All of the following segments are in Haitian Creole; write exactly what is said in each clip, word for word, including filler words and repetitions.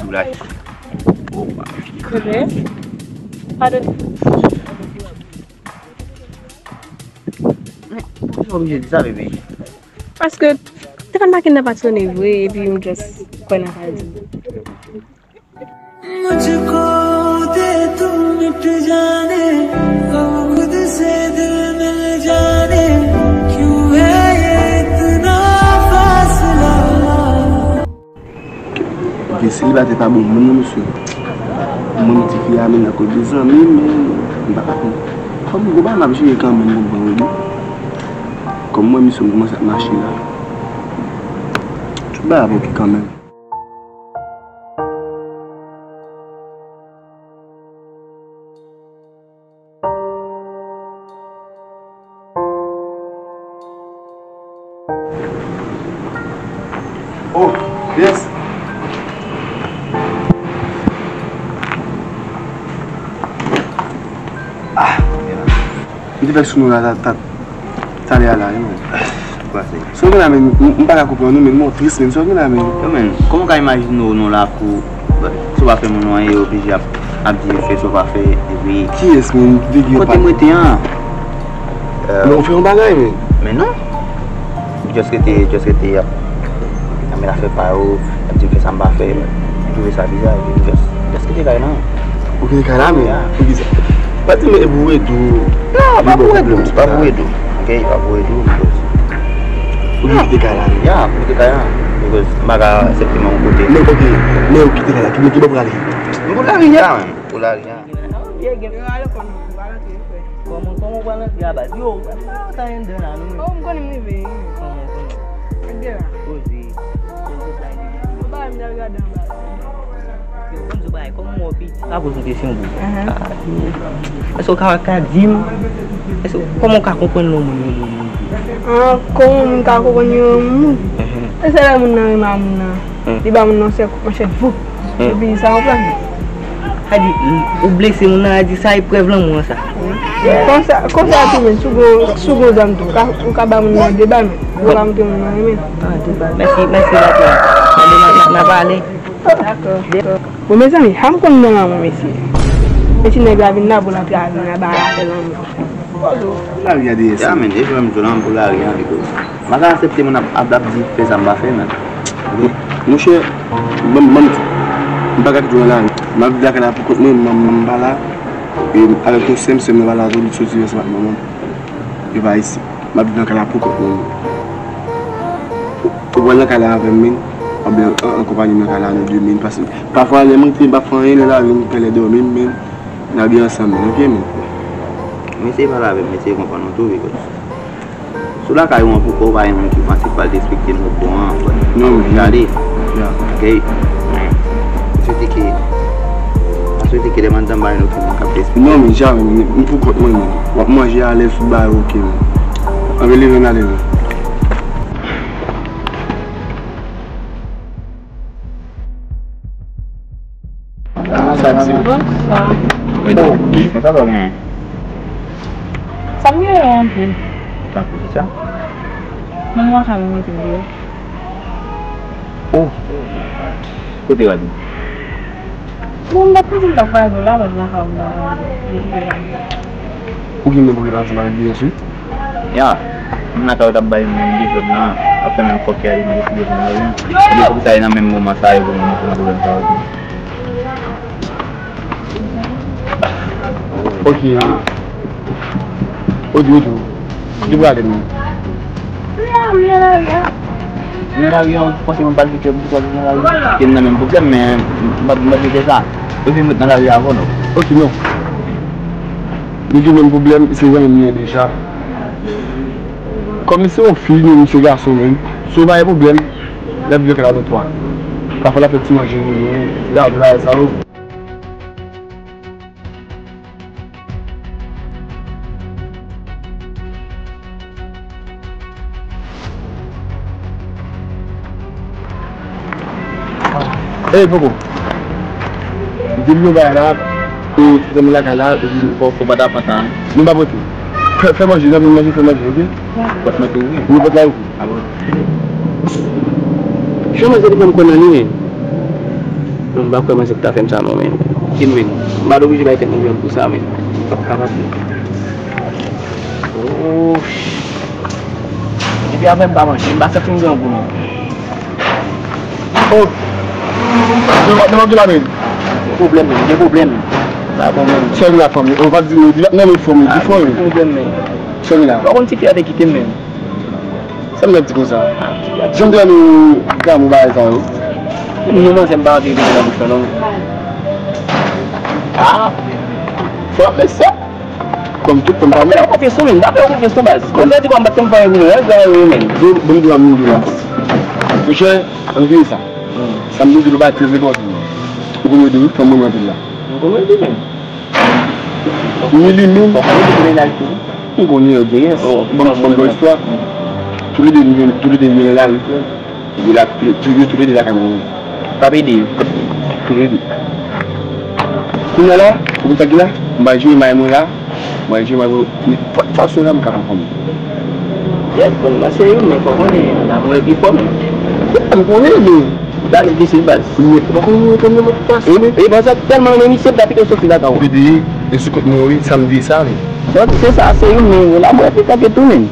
Ou lage. Bebe, padone. Men, poukisa w oblije di sa, bebe? Paske telefòn Makenna pa t sone vre, epi m just kwè nan sa l di. मुझको दे तू मिट जाने, हम खुद से दिल मिल जाने, क्यों है ये इतना फासला? Ok, selibatè pa bon moun non, mesye. Mwen, m ti fi a, men nan kote de zanmi, men m pa ka konn. Fò m gon bagay m ap jere kanmenm, konprann wi. Kòm mwen, misyon m kòmanse ap mache la. Tout bagay ap ok kanmenm. Oh, yes. Ah, m te fèk sou nou la, ta, ta, talè a la, wi, men. Sa w gen la, men, m, m pa ka konprann ou, men, m tris, men, sa w gen la, men. Yo, men, kòman w ka imajine w nan lakou, si w pa fè moun anyen, yo oblije ap, ap di fè sa w pa fè, epi kiyès, men, Degi yo kote pa m rete an? Men, ou fè yon bagay, men. Men non. Just rete, just rete, y ap nan men afè pa yo, y ap di m fè sa m pa fè, m twouve sa biza, epi m just, just kite kay lan. Ou kite kay la, men, poukisa? Pa di m e pou Edo. Non, pa pou Edo, pa pou Edo. Ok, pa pou Edo, because ou vle kite kay la, wi. Ya, m kite kay la. Because m pa ka aksepte m yon kote. Men, ok, men ou kite kay la, ki, ki bò pou w ale? M pou lari a, menm. Pou lari a. Yo ale kò nou, yo ale antre, frè. Kòman, kòman w pral antre a baz? Yo, sa yo ta anndan la, nou menm. Oh, m konnen m rive, wi. Kòman, kòman? Gade la. Poze, poze sa yo. Yo ba m dal gade anba. Yo, ban m di w bagay, kòman w piti? Ka poze yon kesyon pou ou. Ah, yo. Èske w ka, ka di m, èske, kòman w ka konprann lè yon moun renmen yon moun vre? Ah, kòman yon moun ka konprann yon moun? E se lè moun nan renmen a moun nan. Li ba moun nan yon sèl kout manchèt, voup. Epi sa konprann. Sa di, ou blese moun nan, sa di sa eprèv lanmou an sa. Konsa, konsa tou menm, si w gon, si w gon zam tou, ou ka, ou ka ba moun nan de bal, men ou pa montre moun nan renmen. Ah, de bal. Mèsi, mèsi, dakò. N a, n a, n a pale. Dakò. Bon, mezanmi, sa m konn nan lanmou, mesye. E ti nèg la vin la pou l antre avè n, ba afè lanmou. Lari a dèyè sa. Ya, men, e jwè m di w la, m pou lari a, because m pa ka aksepte moun ap, ap, ap di fè sa m pa fè, men. Monchè, ban m, ban m di. M pa ka kite w nan lari. M ap viv lakay la pou kont mwen, manman m pa la. E avèk yon sè m, sè m nan pa la tou, li soti vèsè ak manman m. Yo pa isit. M ap viv nan kay la pou kont mwen. Ou, ou pral nan kay la avè m, men. Oubyen an, an konpayi m nan kay la, nou de, men. Paske pafwa, lè m antre, m pa fè anyen, lè lari m pèlè dòmi, men. N a byen ansanm, men, ok, men. Men se pale avè m, men se konprann ou tou, because si w lakay ou an pou kò w, pa gen moun ki panse pral derespekte m lòt bò an, but non, m gade. Ok? M swete ke, m swete ke lè m anndan m pa gen okenn moun k ap derespekte m. Non, men jamè, men m pou kont mwen, men. W ap manje alèz, tout bagay ok, men. Anben, leve n ale, men. Bonswa. Wi, sa va, men. Sa m gen yon anpil. Tankou kisa? Mwen, mwen ka mete m deyò. Oh. Kote w al? Bon, m pa t panse m t ap vwayaje la, mwen nan kay ou la. Ou gen menm relasyon avèk Beyonce? Ya, m nan kay ou t ap bay moun de jòb nan, ap fè menm fòkè a, li deside vin avè m. Epi pou sa, e nan menm moman sa yo pou mwen nan pwoblèm sa yo tou. Ok. Odi, odi. Ki prale menm? Nan lari a, ou panse mwen pral kite, mwen pral nan lari? Ke m nan menm pwoblèm, men m p ap, m p ap kite sa. Ou vin met nan lari a avè nou. Ok, non. Nou gen menm pwoblèm, se zanmi m ye deja. Kòm li se yon fi, nou, nou se gason menm. Si w pa gen pwoblèm, n ap viv lakay la nou twa. Pafwa n ap fè ti manje pou nou, lave bagay sa yo. Ey, Poko. Di m yon bagay la, e, se moun lakay la, epi fò, fò pa ta pran sa. Nou pa pote. Fè, fè manje, zanmi m manje, fè manje, ok? Pòt mwen tou ouvri. Wi, pòt la ouvri. A bon. Chomaj sa li fè m kwè nan li, men. M pa kwè manzè ta fè m sa non, men. Anyway, m pa t oblije bay tèt mwen vyann pou sa, men. M p ap kapab. Oh. Depi apre m pa manje, m pa santi m grangou non. Oh. Devan, devan ki la, men? Gen pwoblèm, men, gen pwoblèm. Pa bon, men. Sèl la, fanmi. Ou pa di nou, di, nan, men, fanmi, di fò, men. Gen pwoblèm, men. Sèl la. Pa konn ti fi a te kite m, men. Sa m ap di konsa? Jan m te wè nou damou bagay sa yo. Nou manzè m pa antre nan bouch lan non. Ah! Frap mesye. Kòm tout fanm pa mwen. Fè konfyans non, men. Pa fè konfyans non, baz. Kòm sa di kwa m pa t konn fè yon gwo rèv la yo, men. Bon, bon, di w a moun di la. Monchè, ann veye sa. Sa m di w la pa trè enpòtan. Ou konn rete wi, fanm mwen anpil la. M konn rete, men. Ni li menm. Ou konnen yo genyen. Bon, bon, bon istwa. Toulede nou, toulede nou la, wi. Yo la, tou- yo toulede la kanmenm. Pa pede. Toulede. Kounye a la, ou konn sa ki la? M bay jwe may mwen la. M bay jwe may mwen. Nenpòt fason la, m ka konn. Yes, bon, mwen se yon, men fò konnen, lanmou e pi fò, men. M konnen, men. Dale, difisil, baz. Mwen pa konn mwen konn mwen pas. E, e, baz, sa tèlman renmen misye, m ta pito soti lakay ou. Pede, e sou kont mwen, wi, sa m di sa, men. Sa w di se sa, se yon, men, la mwen pi tanke tou, men.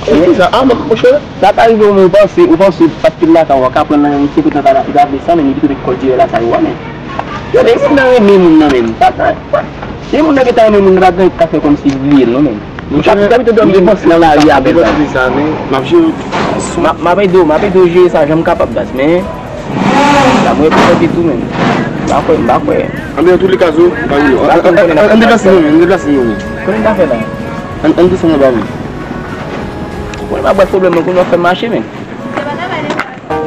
E ki sa, a, mwen, monchè? Sa ka rive, ou panse, ou panse, pa t pil lakay ou, ka pran nan misye, pou ta ta la, ta vle sa, men, li pito met kò dirè lakay ou a, men. Yo, men, moun nan renmen moun nan, men. Pa, pa, pa. Se moun nan ki ta renmen moun nan, pa gen ka fè kòmsi li bliye l, non, men. Nou t ap, nou t ap dòmi nan lari avè l. M ap jere. M ap, m ap ede w, m ap ede w jere sa jan m kapab, baz, men la mwen pi tanke tou, men. M pa kwè, m pa kwè. Anben, an tou le ka, zo, pa vini. An deplase nou, men, an deplase nou, men. Konnen ta fè la? An, an desann anba, men. Konnen pa bwat pwoblèm, men konnen w ap fè m mache, men.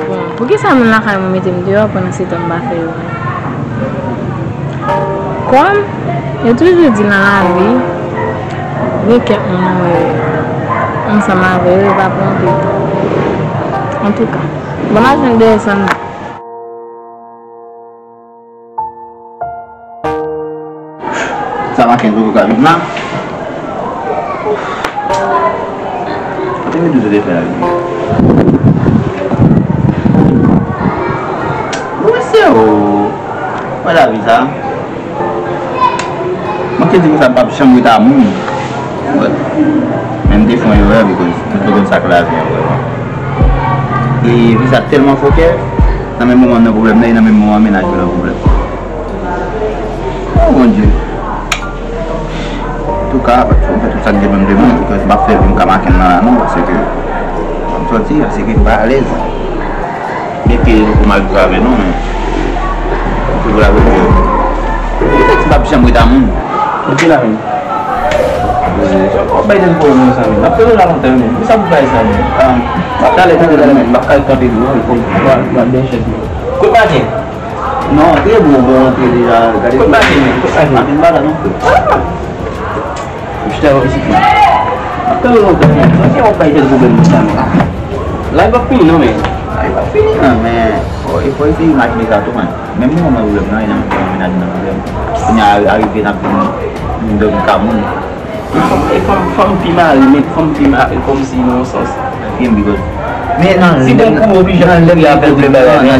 Bon, poukisa moun lakay mwen mete m deyò pandan se tan m pa fè yo menm? Kòm yo toujou di nan lavi, gen kèk moun ou wè ansanm avè yo, yo pa pwonpe. Antouka, ban m al jwenn dèyè sèn nan. Sa Makenn poko ka vin la? Kote Medouza te fè la vin? Bon, mesye, o. Wè lavi sa. Mwen te di konsa m p ap janm ret a moun. But, men m te fè yon erè, because m te konn sa k lavi an vrèman. E vi sa tèlman fòkè, nan menm moman m nan pwoblèm nan, e nan menm moman mennaj mwen nan pwoblèm. Oh, Bondye. Antouka, m fè tout sa k depann de mwen, because m p ap fè vi m ka Makenn nan la non, paske m sòti, paske m pa alèz. Byenke li poko mal viv avè nou, men se vre avè li. Li te di m p ap janm ret a moun. Depi la menm. W ap bay tèt ou pwoblèm konsa menm. N ap fè nou la lontan menm. Kisa pou bay sa menm? Talè, talè, talè menm. M ap kal kanpe dou an, m ap byen chèz menm. Kote Makenn? Non, antre bon, bon, antre deja. Gade. Kote Makenn menm? Kote Makenn? Makenn pa la non, frè. Ou chita yon isit menm. M ap tande lontan menm. Sa se w ap bay tèt pwoblèm konsa menm. Live ap fini non, men. Live ap fini non, men fò, fò eseye imajine sa tou, man. Menm mwen mwen pwoblèm nan, e nan menm mennaj nan pwoblèm. Kounye a arive n ap vin, vin dòmi ka moun. E fanm, fanm pi mare, men fanm pi mare kòmsi nan yon sans. Fi m, because men nan lè m gen pwoblèm nan, nan lè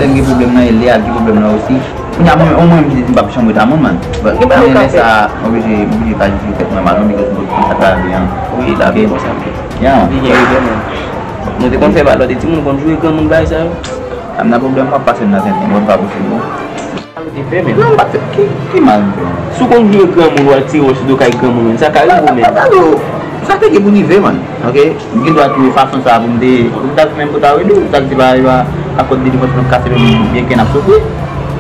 m gen pwoblèm nan, e lè a gen pwoblèm nan osi. Kounye a mwen, mwen menm ki te di m p ap janm ret a moun, man. But men lè sa, m oblije, m oblije pa jije tèt mwen mal non, because m konn sa k lavi an. Wi, lavi konsa. Yeah. Li gen rezon, men. Nou te konn fè bagay, lòt timoun konn joure granmoun bagay sa yo. Sa m nan pwoblèm, m ap pase m nan tenten, mwen pa posib non. Sa w te fè, men? Non, m pa t fè, ki, ki mal m fè? Si w konn joure granmoun, w al tire wòch sou do kay granmoun, men sa ka rive w, men. Sa te gen pou rive, man. Ok? M gen dwa twouve fason sa pou m te, pou m ta menm pou ta rele w, sa k di pa, pa, pa fòt de li, fòt nou kase men byenke n ap soufri.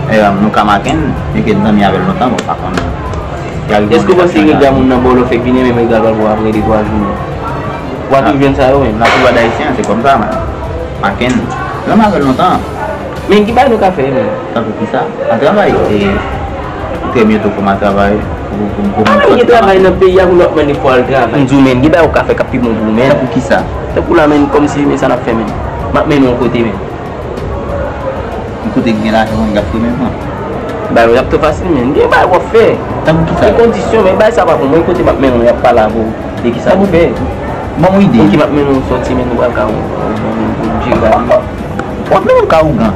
E, nou ka Makenn, byenke n zanmi avè l lontan, bon, pa konn. Èske w panse rega moun nan ba w lè w fèk vini, menm rega l pral ba w apre de twa jou, non? W a toujou jwenn sa yo menm. Nan pouvwa dayisyen an, se kòm sa, man. Makenn. Zanmi avè l lontan. Men ki bagay nou ka fè menm? Tankou kisa? An travay. E, trè byento fò m al travay. Pou, pou, pou, pou, pa menm gen travay nan peyi a pou nou ap mande fò al travay. M di w menm, gen bagay ou ka fè k ap pi bon pou ou menm. Tankou kisa? Tankou la menm, kòmsi men sa n ap fè menm. M ap mennen w yon kote menm. Yon kote ki gen lajan, moun k ap fè menm nan. Bagay yo ap twò fasil, men gen bagay w ap fè. Tankou kisa? Gen kondisyon, men bagay sa pa pou mwen, kote m ap mennen w, y ap pale avè w de kisa pou fè. Ban m yon ide. Oke, m ap mennen w sòti, men nou pral ka yon, yon, yon, yon djega. W ap mennen m ka ougan.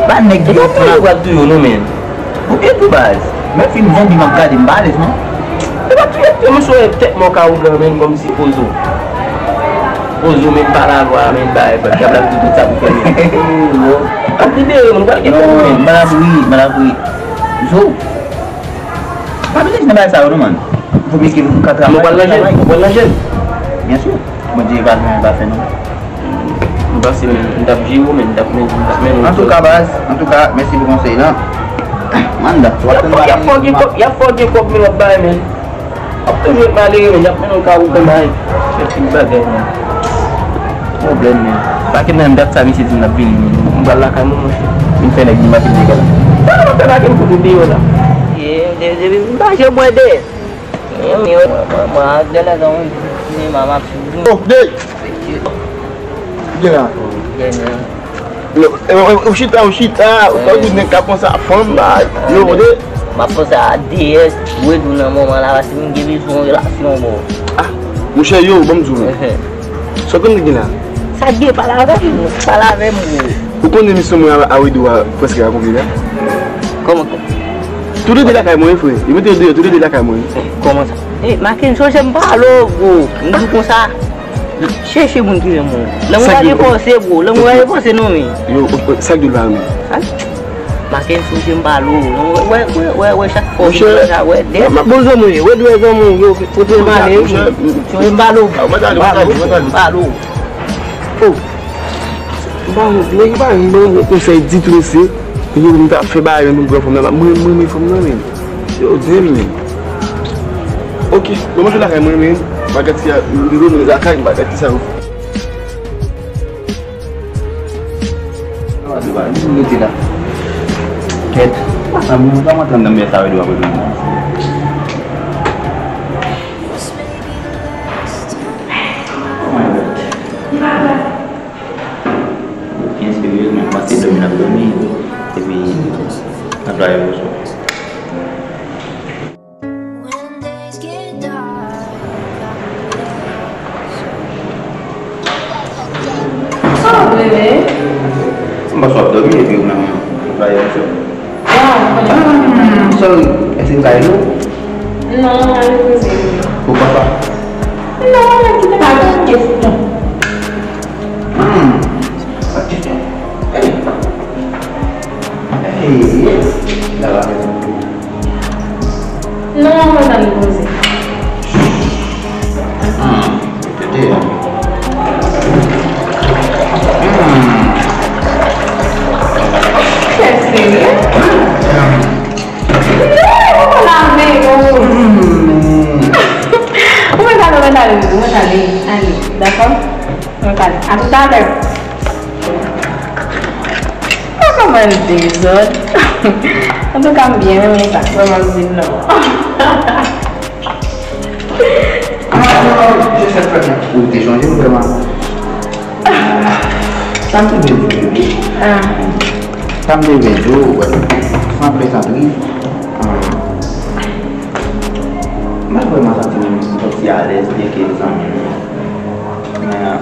Ba nèg yo pran. Yo pral tou yo, non, men. Ok tou baz. Men fim zonbi m ap gade, m pa alèz non. E pa tou, yo, yo, m sonje tèt mò ka ougan menm kòmsi Ozo. Ozo menm pa lavwa, menm bay, y ap la di tout sa pou fè menm. Ap libere moun, pral gen tèt mwen. Non, m pa la pou ri, m pa la pou ri. Zo. Pa vin nan bagay sa yo non, man. Fò m ekri m ka travay. Nou pral nan jèn, nou pral nan jèn. Byen si. Bondye pa gen pa fè non. M panse men, m t ap jere w, men m t ap men, m t ap mennen w. Antouka, baz, antouka, mèsi pou konsèy lan. Manda, w ap tann bagay. Y ap fè w gen kòb, y ap fè w gen kòb, men w ap bay, men. W ap toujou ret malere, men y ap mennen w ka ougan bay. Fè ti bagay, men. Pwoblèm, men. Pa ken nan dat sa, misye di m l ap vini, men. M pral lakay mwen, monchè. Vin fè nèg vin mache degal. Sa nou ap fè pa ken kote deyò la? Ye, de, de, de, m pa janm wè de. Mwen, mwen, mwen, mwen, ak de lè zan, mwen, mwen, mwen, mwen, mwen, Oh, dey! Gen la. Gen la. Yo, e, e, ou chita, ou chita, ou ka di nèg ka konsa, fanm la, yo, de. M ap panse a D S, Wedou nan moman la, paske m gen bezwen yon relasyon, bro. Ah, monchè, yo, ban m di w non. Sa w konn gen la? Sa gen, pale avè m, pale avè m, bro. Ou konnen misyon mwen a, a Wedou a prèske akonpli la? Kòman? Tou de de lakay mwen, frè. Yo mete yo deyò, tou de de lakay mwen. Kòman sa? E, Maken, sonje m pale w, bro. M di w konsa. Chèche moun ki renmen w. Lanmou pa gen fòse, bro. Lanmou pa gen fòse, non, men. Yo, sa k di w la, men? Sa? Maken, sonje m pale w. Wè, wè, wè, wè, chak fwa w vin konsa, wè, dèt. M ap bon zanmi, wè, dwe zanmi, yo, kote m ale, sonje m pale w. M pale w, m pale w. Oh. M pa wont, nèg yo pa ban mwen konsèy ditou, mesye. Yo, m ta fè bagay, men pou m pran fanm nan, mwen, mwen, mwen, fanm nan, men. Yo, damn, men. Ok, bon, mwen fè lakay mwen, men. M pa gad si a, m rive mwen lakay, m pa gad ki sa yo. Sa va, sa va, m rete la. Kèt, pa sa, mwen pa antann nan men sa yo, yo ap rete. Oh my God. Byen seryezman, m pase dòmi n ap dòmi, epi n ap lage pou sou. Sa w vle, men? M panse w ap dòmi, epi ou menm, n ap lage pou sou. Ah, sorry. Èske m ka ede w? Non, pa repoze. Ou papa? Non, men kite m al nan kesyon. Hmm. Lòt kesyon. Hey. Hey. La va fè sa. Non, mwen pa repoze. Hmm. Tete. Hmm. Tèt serye. Non, ou pa lave, oh. Hmm. Ou mèt ale, ou mèt ale, ou mèt ale. Ale, dakò? Ou mèt ale. A toutalè. Ah, kòman l dezòd. Antouka, m byen renmen sa, kòman l di m nan. Ah, je sais très bien. Ou te chonje m vrèman. Sa m te vle di w, bebe. Ah. Sa m te vle di w, wè, san plezantri, ah, m pa vrèman santi m soti alèz, byenke zanmi m. Men, ah,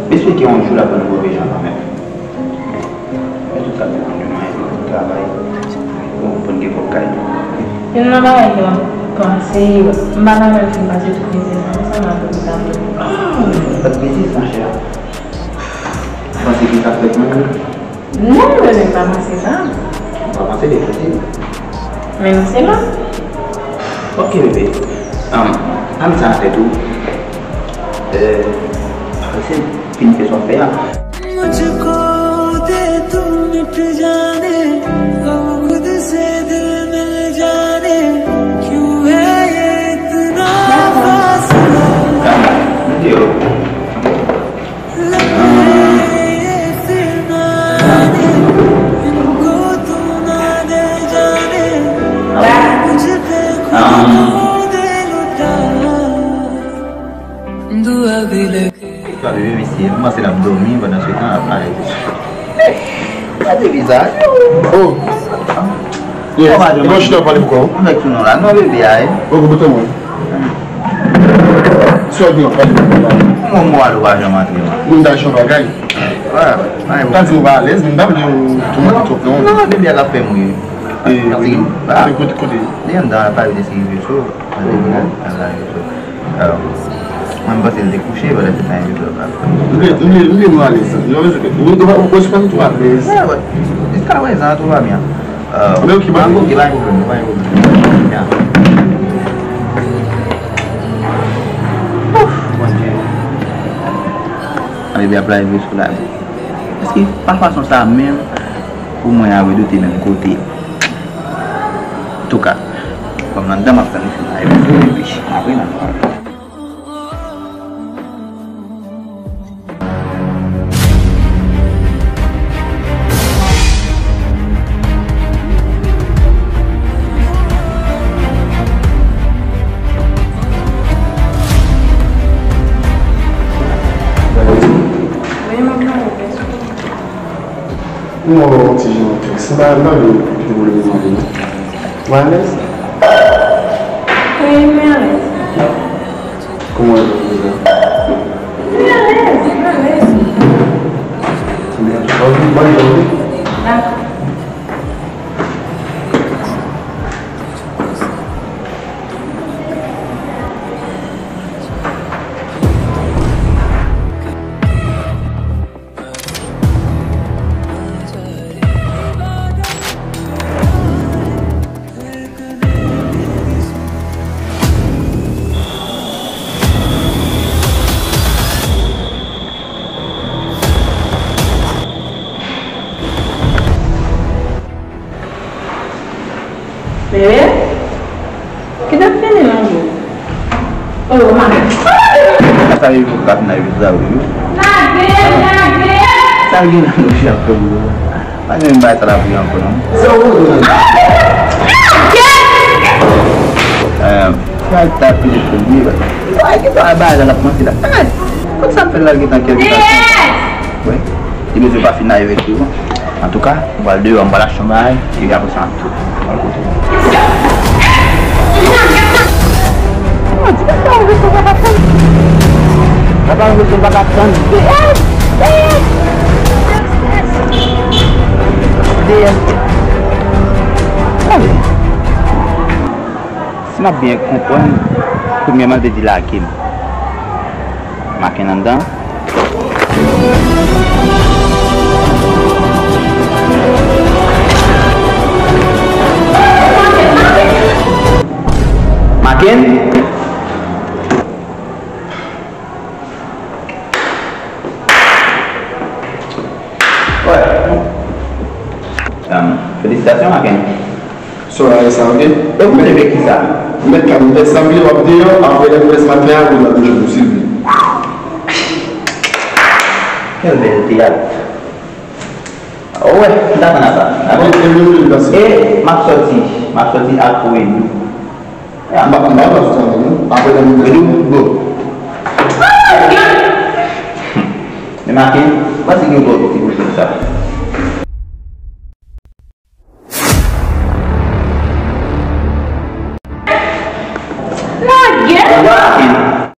m espere ke yon jou l ap ban nou move jan kanmenm. Men tout sa depann de mwen, epi pou travay, pou, pou n gen pwòp kay nou. Youn nan bagay ke m ap panse, m pa ta renmen fin pase tout ete sa ansanm avè w pou ta vle. Ah, pa t gen sans, monchè. Ou panse ke sa fèt menm? Non, bebe, m pa panse sa. Ou pa panse de posib? Men non, se la. Ok, bebe. Um, pa met sa nan tèt ou. Euh, pa prese, fin fè sa w ap fè a. मुझको दे तू मिट जाने, गम खुद से दिल मिल जाने, क्यों है ये इतना फासला? Yo. Sa bebe, mesye, m panse l ap dòmi, pandan se tan l ap pale. Sa te bizar. Oh. Yes. Bon, chita pale pou kò w. Mwen tou non la. Non, bebe a, eh. Ok, bouton mwen. Sa w di w ap pale pou kò w la? Mwen, mwen, alo, pa janm antre, man. Moun ta jwe bagay. Wè, wè. Ou ta di w pa alèz, men m pa vle w toumante twòp, non. Non, bebe a l ap fè m ri. Kote, kote? Li anndan, l ap pale de si rezo. Mwen panse l te kouche pandan se tan rezo ap pale. M vle, m vle, m vle nou alèz. Ou, ou, ou, ou, ou, ou, ou alèz. Jiskaprezan, tout va byen. Anben, ok, pa gen pwoblèm, pa gen pwoblèm. Ya. Ouf, Bondye. Bebe ap lave sou lavi. Èske pa fason sa menm pou mwen a redoute menm kote? Antouka, kòm nan dan m ap tann li fin lave sou epi apre n a pale. Wi, mwen ka ouvè. Mwen wè w ti jan antre. Se pa nan yo ki te vle mande non. Ou alèz? Wi, mwen alèz. Kòman w ye la? Mwen alèz, mwen alèz. Ebyen, ok, ban m jan wi. Dakò. Bebe? Ki t ap fini nan jou? Oh, ma. Sa rive pou ka fini rive sa, wi. Lage, lage! Sa gen nan nou fi ap fè boulou. Pa gen bagay sa la pou ankò, non. Sa ou konn? Lage! Lage! Eh, sa ta pile pou li, wi. Sa ki sa bagay la ap manke la. Eh, kot sa fè lage tan kèk bagay konsa? Wi. Li bezwen pa fin lave tou. Antouka, m pral deyò, m pral achte yon bagay, epi apre sa, m ap tou. M pral kote. Papa, m pa ka tann. Deyò. Tande. Si m ap byen konprann, premyèman, l te di lage m. Maken anndan. Maken? Wè. Em, felisitasyon, Maken. Sa w la fè sa, ok? E ou te fè kisa? Mèt ka m fè sa, m vle w ap deyò, apre lè m fè sa maten an, ou la toujou pou Silvi. Quel bel théâtre. Ou wè, m t atann a sa. Dakò? E m vle w vle m danse. E m ap sòti, m ap sòti ak Wedou. M pa, m pa pral sòti anvan non. Apre lè m Wedou, go. Men Maken, m panse gen yon twòp ti kote sa. Lage!